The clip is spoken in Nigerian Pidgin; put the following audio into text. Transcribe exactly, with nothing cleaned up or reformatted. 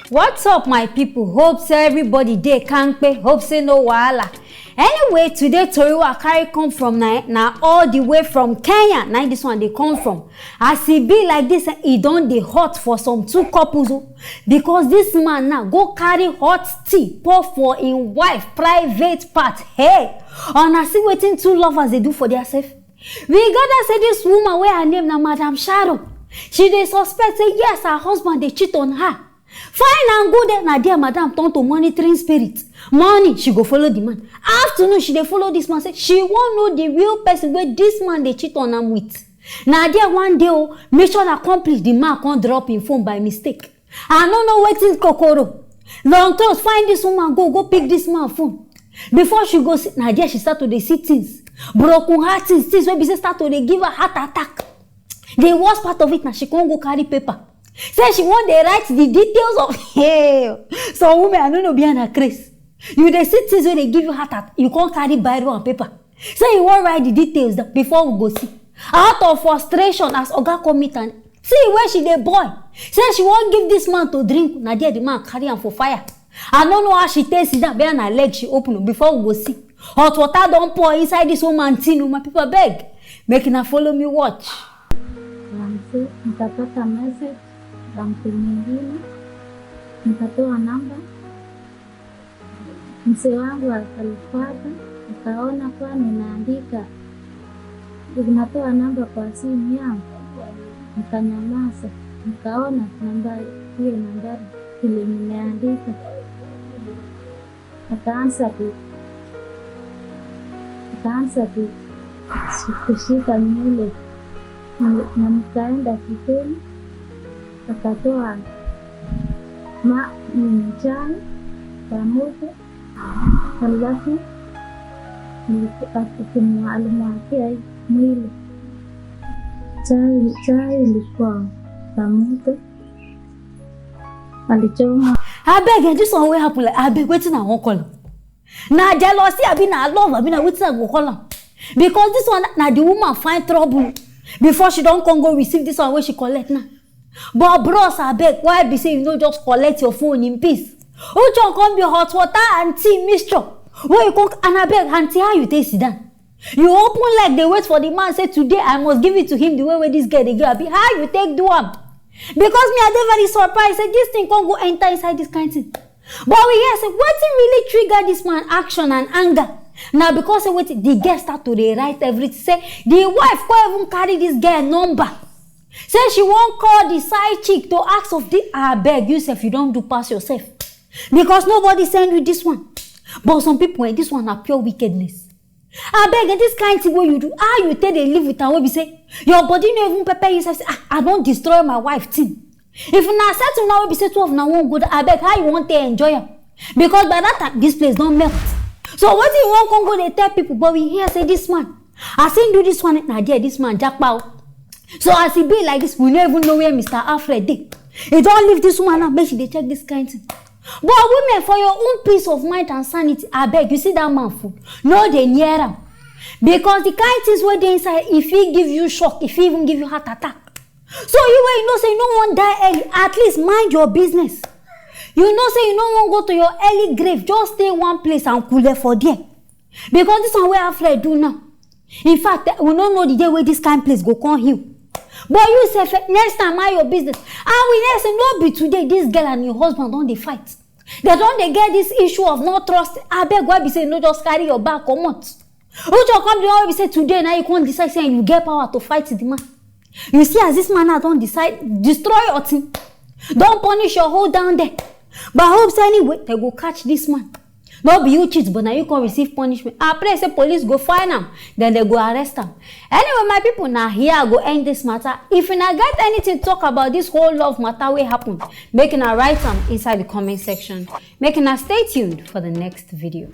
What's up, my people? Hope say everybody dey kampe. Hope say no wahala. Anyway, today tori wey I carry come from na, na all the way from Kenya. Na this one dey come from. As e be like this, eh, e don dey hot for some two couples o, because this man now go carry hot tea pour for im wife private part. Hey, una see wetin two lovers dey do for their self? We gather say this woman wey her name na Madam Sharon, she dey suspect say yes, her husband dey cheat on her. Fine and good, eh, na there madam turn to monitoring spirit. Morning, she go follow the man. Afternoon, she dey follow this man, say she wan know the real person wey this man dey cheat on am with. Na there one day o, mission accomplished, the man come drop im phone by mistake. I no know wetin kokoro. Long toes find this woman, go, go pick this man phone. Before she go see, na there she start to dey see things. Broken heart things, things wey be say start to dey give her heart attack. The worst part of it na she come go carry paper. Say she wan dey write the details of, hey, some women, I no know, be na craze. You dey see things wey dey give you heart attack, you come carry biro and paper. Say you wan write the details down before we go see. Out of frustration, as oga come meet am, see where she dey boil. Say she wan give this man to drink, na there the man carry am for fire. I no know how she take sit down, but na leg she open o, before we go see. Hot water don pour inside this woman thing o, my people, abeg, make una follow me watch. Wamse, nikapata message kwa mtu mwingine, nikatoa namba. Mzee wangu alifuata, akaona kuwa ninaandika, unatoa namba kwa simu yangu. Nikanyamaza, nikaona namba, hiyo nambari vile nimeandika. Akaanza ku akaanza ku kushika nywele na nikaenda jikoni, akatoa ma chai kwa moto, halafu alimwagia mwili. Chai chai ilikuwa kwa moto, alichoma. Abeg, eh, this one wey happen, like, abeg, wetin I wan call am? Na jealousy abi na love abi na wetin I go call am? Because this one, na the woman find trouble before she don come go receive this one wey she collect now. But bros, abeg, why be say you no just collect your phone in peace? Which one come be hot water and tea mixture? Wey you come, and abeg, aunty, how you take sit down? You open leg dey wait for the man, say today I must give it to him the way wey this girl dey give, abi how you take do am? Because me, I dey very surprised say this thing come go enter inside this kind thing. But we hear say wetin really trigger this man action and anger na because say wetin, the girl start to dey write everything, say the wife come even carry this girl number, say she wan call the side chick to ask of the, abeg, you sef, you don do pass yourself, because nobody send you this one. But some people, eh, this one na pure wickedness. Abeg, eh, this kind thing wey you do, how you take dey live with am wey be say your body no even pepper you sef, say, ah, I don destroy my wife thing? If una settle now wey be say two of una wan go down, abeg, how you wan take enjoy am? Because by that time, this place don melt. So wetin you wan come go dey tell people? But we hear say this man, as him do this one, na there this man japa o. So as e be like this, we no even know where Mister Alfred dey. He don leave this woman now, make she dey check this kind thing. But women, for your own peace of mind and sanity, abeg, you see that man food, no dey near am. Because the kind things wey dey inside, e fit give you shock, e fit even give you heart attack. So you wey you know say you no wan die early, at least mind your business. You know say you no wan go to your early grave, just stay one place and coole for there. Because this one wey Alfred do now, in fact, eh, we no know the day wey this kind place go come heal. But you sef, eh, next time, mind your business. And we hear say no be today this girl and im husband don dey fight. Dem don dey get this issue of no trust. Abeg, why be say you no just carry your bag comot? Which one come be the one wey be say today na you come decide say you get power to fight the man? You see as this man now don decide destroy your thing, don punish your whole down there. But I hope say anyway, dem go catch this man. No be you cheat, but na you come receive punishment. I pray say police go find am, then dem go arrest am. Anyway, my people, na here I go end this matter. If una get anything talk about this whole love matter wey happen, make una write am inside the comment section. Make una stay tuned for the next video.